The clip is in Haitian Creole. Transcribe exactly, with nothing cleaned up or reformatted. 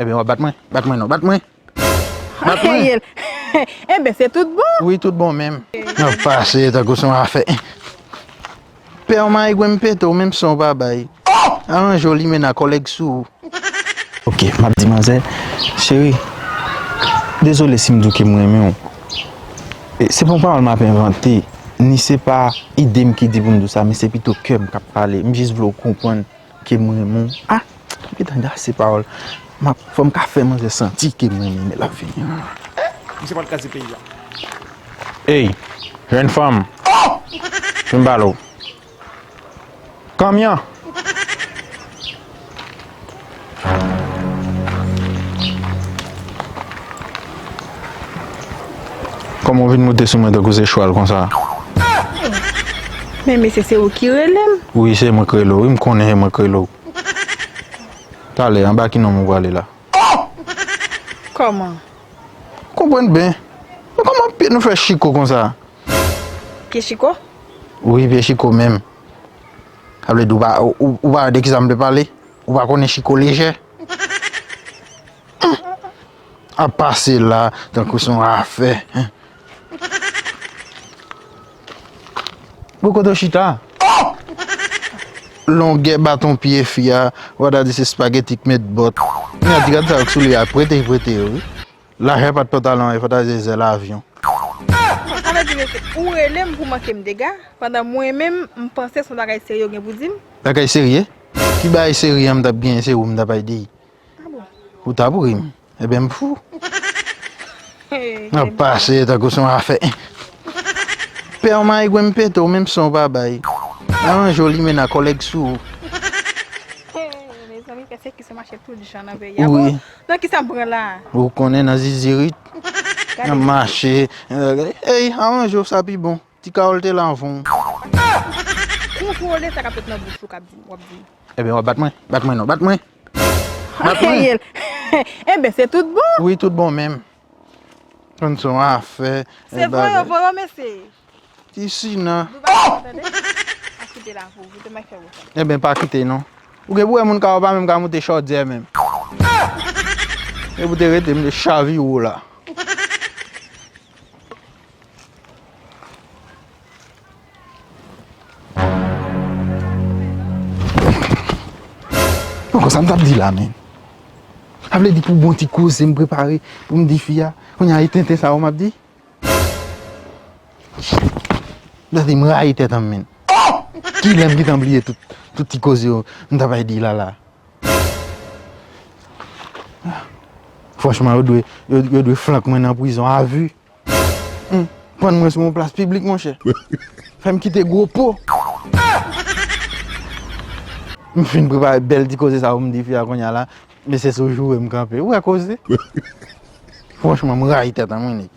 Ebyen, w ap bat mwen? Bat mwen non, bat mwen! Bat mwen! Enben, se tout bon? Wi, tout bon menm. N ap pase tankou se yon afè. Pè w mayi gwen m pete w, menm san w pa bay. Aranje w, limena kòlèg sou ou. Ok, m ap di manzè, cheri, dezole si m di w ke m renmen w. E, se pa yon pawòl m ap envante, ni se pa ide m ki di pou m di w sa, men se pito kè m k ap pale. M jis vle w konprann ke m renmen w. Ah, m gentan gase pawòl. M ap, fò m ka fè manzè santi ke m renmen l, men l ap vini. Misye pral kraze peyi a. Ey, jèn fanm. Vin m pale w. Kanmyan! Kòman w vin moute sou mwen tankou se chwal konsa? Men mesye, se ou ki rele m? Wi, se mwen k rele w. Wi, m konnen se mwen k rele w. Talè, anba ki nonm ou prale la? Kòman? Konprann byen. Men kòman pye nou fè chiko konsa? Pye chiko? Wi, pye chiko menm. Sa vle di ou pa, ou, ou, ou pa wè de kisa m vle pale? Ou pa konnen chiko lejè? Ap pase la, tankou se yon afè. Bon, kote w chita? Longè baton pye fi a, w a ta di se spageti k met bòt. Mwen a di gad sa yo k sou li a, prete, prete yo, wi. Lajè pa t pantalon, e fò ta di se zèl avyon. Sa vle di, mesye, ou rele m pou manke m dega, pandan mwen menm, m panse se yon bagay serye w gen pou di m. Bagay serye? Ki bagay serye an m t ap genyen, se ou m t ap bay di? Ah bon? Ou t ap ri m. Ebyen, m fou. N ap pase tankou se yon afè. Pè w mayi gwen m pete w, menm san w pa bay. Aranje w, limena kòlèg sou ou. Mezanmi, pèsekisyon mache tout jan nan peyi a. Wi. Bon, nan kisa m pran la? Ou konnen nan zizirit. Gade. Nan mache. Ey, aranje w, sa pi bon. Ti kawòl te la anvan w. Kontwole sa k ap sot nan bouch ou k ap di, w ap di. Ebyen, w ap bat mwen? Bat mwen non, bat mwen! Bat mwen! Enben, se tout bon? Wi, tout bon menm. Konn se yon afè. Se voye, voye, mesye. Ti Sina. Nou pa tande? Pa kite la pou ou, kite m fè wout. Ebyen, pa kite non. Ou gen pou wè moun ka, ou pa menm ka moute chòdyè menm. E pou te rete, m te chavire w la. Bon, konsa m t ap di la, men. Sa vle di pou bon ti koze m prepare pou m di fi a. Kounye a, e tenten sa yo m ap di. Gade, m rayi tèt an, men. Kilè m gentan bliye tout, tout ti koze yo m t ap bay di la, la. Franchman, yo dwe, yo, yo dwe flank mwen nan prizon a vi. Hmm. Pann mwen sou yon plas piblik, monchè. Fè m kite gwo po. M fin prepare bèl ti koze sa pou m di fi a kounye a la. Men se sou joure m kanpe. Ou wè koze? Franchman, m rayi tèt an, mwen, nèg.